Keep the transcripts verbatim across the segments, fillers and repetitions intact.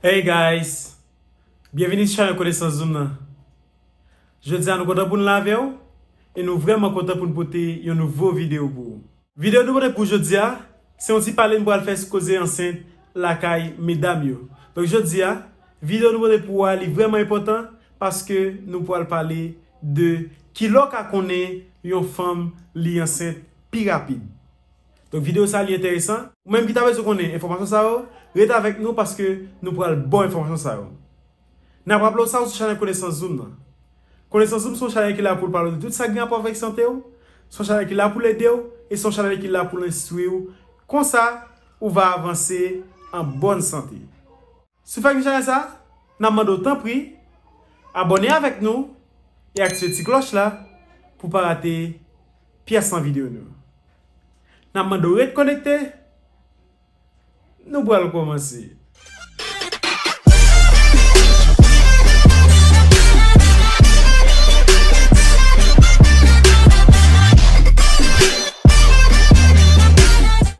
Hey guys! Byenvini sou chanèl Konesans Zoom nan. Jodi a nou kontan pou n la avè w e nou vrèman kontan pou n pote yon nouvo videyo pou ou. Videyo nou pote pou jodi a, se yon ti pale n pral fè sou koze ansent lakay medam yo. Donk jodi a, videyo nou pote pou ou a li vrèman enpòtan paske nou pral pale de kilè w ka konnen yon fanm li ansent pi rapid. Donk videyo sa li enteresan. Ou menm ki ta bezwen konnen enfòmasyon sa yo, ret avèk nou paske nou pral ba w enfòmasyon sa yo. N ap raple w sa ou sou chanèl Konesans Zoom nan. Konesans Zoom se yon chanèl ki la pou l pale w de tout sa ki gen rapò avèk sante w, se yon chanèl ki la pou l ede w, e se yon chanèl ki la pou l enstwi w. Konsa, ou va avanse an bòn sante. Si w fèk vin chanèl sa, n ap mande w tanpri, abòne avèk nou e aktive ti klòch la pou w pa rate pyès nan videyo nou. N ap mande w ret konekte, nou pral kòmanse.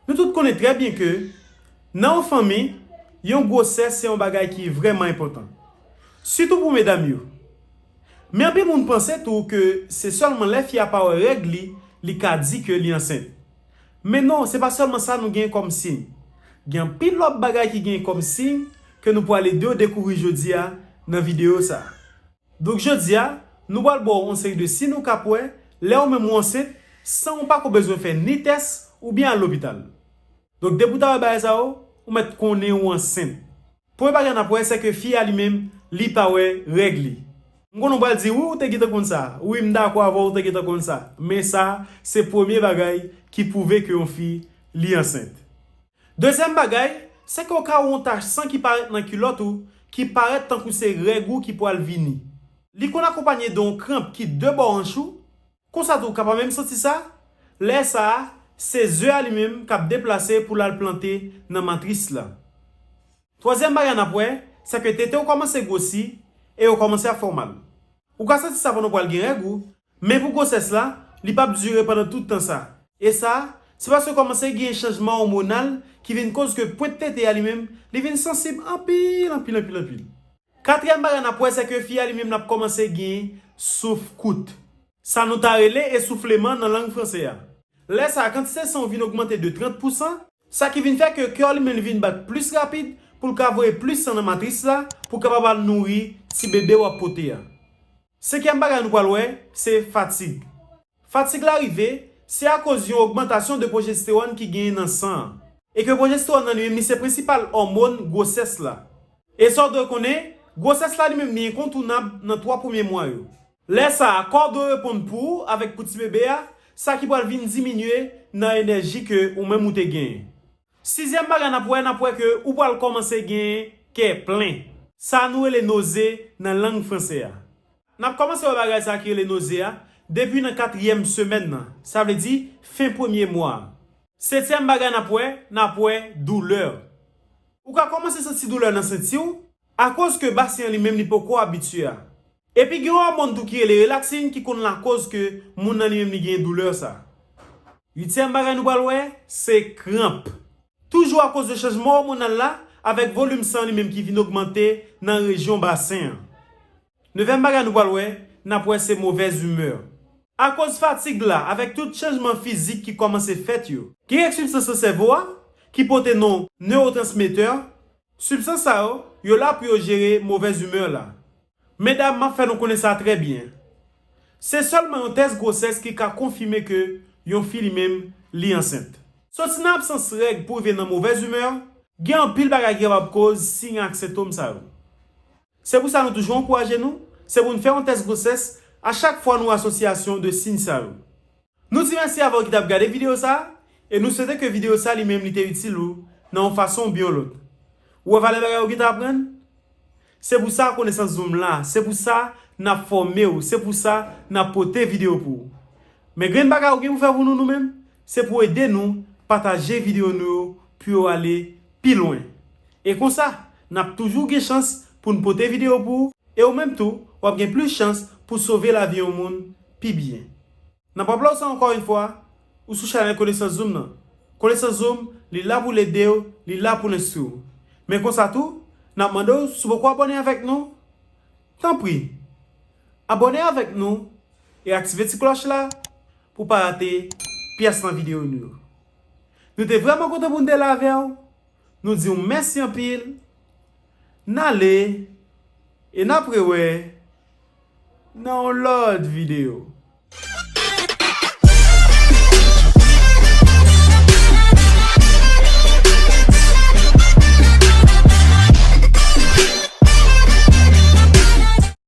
Nou tout konnen trè byen ke nan yon fanmi, yon gwosès se yon bagay ki vrèman enpòtan. Sitou pou medam yo. Men anpil moun panse tou ke se sèlman lè fi a pa wè règ li, li ka di ke li ansent. Men non, se pa sèlman sa nou gen kòm siy. Gen anpil lòt bagay ki gen kòm siy ke nou pral ede w dekouvri jodi a nan videyo sa. Donk jodi a, nou pral ba w yon seri de siy ou ka wè lè ou menm ou ansent san ou pako bezwen fè ni tès oubyen al lopital. Donk depi w ta wè bagay sa yo, ou mèt konnen ou ansent. Premye bagay n ap wè, se ke fi a li menm, li pa wè règ li. M konnen w pral di, wi, ou te gentan konn sa. Wi, m dakò avè w, ou te gentan konn sa. Men sa, se premye bagay ki pwouve ke yon fi, li ansent. Dezyèm bagay, se ke w ka wè yon tach san ki parèt nan kilòt ou, ki parèt tankou se règ ou ki pral vini. Li konn akonpanye de yon kranp ki de bò anch ou, Konsa tou, w ka pa menm santi sa. Lè sa a, se ze a li menm k ap deplase pou l al plante nan matris la. Twazyèm bagay n ap wè, se ke tete w kòmanse gwosi e yo kòmanse ap fè w mal. Ou ka santi sa pandan w pral gen règ ou, men pou gwosès la, li p ap dire pandan tout tan sa. E sa, se paske kòmanse gen chanjman òmonal ki vin koz ke pwent tete a li menm, li vin sansib anpil, anpil, anpil, anpil. Katriyèm bagay n ap wè, se ke fi a li menm l ap kòmanse gen souf kout. Sa nou ta rele esoufleman nan lang franse a. Lè sa a, kantite san w vin ogmante de trant pousan, sa ki vin fè ke kè w li menm li vin bat plis rapid pou l ka voye plis san nan matris la pou kapab al nouri ti bebe w ap pote a. Senkyèm bagay nou pral wè, se fatig. Fatig la rive, se akoz yon ogmantasyon de pwojestewòn ki genyen nan san an. E ke pwojestewòn nan li menm li se prensipal òmòn gwosès la. E sa w dwe konnen, gwosès la li menm li enkontounab nan twa premye mwa yo. Lè sa a, kò w dwe reponn pou ou avèk pou ti bebe a, sa ki pral vin diminye nan enèji ke ou menm ou te genyen. Sizyèm bagay n ap wè, n ap wè ke ou pral kòmanse gen kè plen. Sa nou rele noze nan lang franse a. N ap kòmanse wè bagay sa ki rele noze a depi nan katriyèm semèn nan, sa vle di fen premye mwa a. Setyèm bagay n ap wè, n ap wè doulè. Ou ka kòmanse santi doulè nan senti w akoz ke basen an li menm li poko abitye a. Epi gen yon òmòn tou ki rele relaksin ki konn lakoz ke moun nan li menm li gen doulè sa. Uityèm bagay nou pral wè, se kranp. Toujou akoz de chanjman òmonal la, avèk volim san li menm ki vin ogmante nan rejyon basen an. Nevyèm bagay nou pral wè, n ap wè se movèz imè. Akoz fatig la, avèk tout chanjman fizik ki kòmanse fèt yo, gen kèk sibstans nan sèvo a ki pote non newotransmetè, sibstans sa yo, yo la pou yo jere movèz imè la. Medam, m ap fè nou konnen sa trè byen. Se sèlman yon tès gwosès ki ka konfime ke yon fi li menm, li ansent. Soti nan absans règ pou rive nan movèz imè, gen anpil bagay ki kapab koz siy ak sentòm sa yo. Se pou sa nou toujou ankouraje nou, se pou n fè yon tès gwosès a chak fwa nou wè asosyasyon de siy sa yo. Nou di mèsi avè w ki t ap gade videyo sa a, e nou swete ke videyo sa li menm li te itil ou nan yon fason oubyen yon lòt. Ou wè valè bagay ou gentan aprann? Se pou sa Konesans Zoom la, se pou sa n ap fòme w, se pou sa n ap pote videyo pou ou. Men grenn bagay ou gen pou fè pou nou, nou menm, se pou ede nou pataje videyo nou yo pou yo ale pi lwen. E konsa, n ap toujou gen chans pou n pote videyo pou ou, e ou menm tou, w ap gen plis chans pou sove lavi yon moun pi byen. N ap raple w sa ankò yon fwa, ou sou chanèl Konesans Zoom nan. Konesans Zoom, li la pou l ede w, li la pou l enstwi w. Men konsa tou, N ap mande w, si w poko abòne avèk nou, tanpri, abòne avèk nou e aktive ti klòch la pou w pa rate pyès nan videyo nou yo. Nou te vrèman kontan pou n te la avè w. Nou di w mèsi anpil. N ale e n ap rewè nan yon lòt videyo.